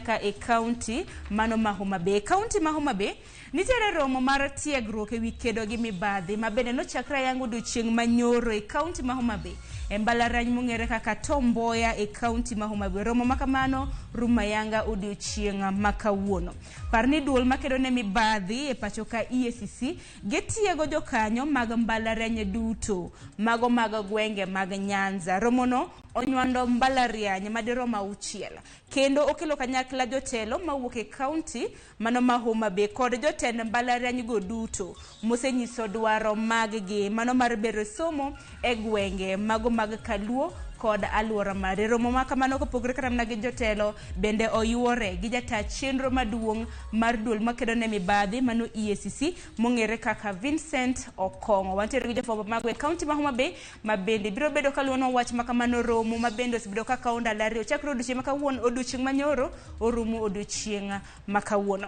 nyaka e kaunti mano ma Homa Bay. E kaunti ma Homa Bay nitiere romo mar tiegruok ewi kedo gi mibadhi ma bende nochakre ayanga odiochieng' manyoro e kaunti ma Homa Bay e mbalariany mong'ere kaka Tom Mboya e kaunti ma Homa Bay. Romo ma kamano rumo ayanga odiochieng' ma kawuono. Par ni duol makedo ne mibadhi e pacho ka EACC gitiego jokanyo mag mbalariany duto mago mag gwenge mag Nyanza. Romono onywando mbalariany madirom 6 kendo okelo kanyakla jotelo mawuok e kaunti mano ma Homa Bay kod jotend mbalariany go duto mosenyiso dwaro mag-gi mano mar bero somo e gwenge mago mag Kaluo kod aluora mare. Romo ma kamano kopogore kata mana gi jotelo bende oyuore gi jata chenro maduong' mar duol makedo ne mibadhi mano EACC mong'ere kaka Vincent Okong'o. Wantiere gi jofwambo mago e kaunti ma Homa Bay ma bende biro bedo kaluwonwa wach ma kamano romo ma bende osebedo ka kawo ndalo 2 chakre odiochieng' ma kawuono odiochieng' manyoro orumo odiochieng' ma kawuono.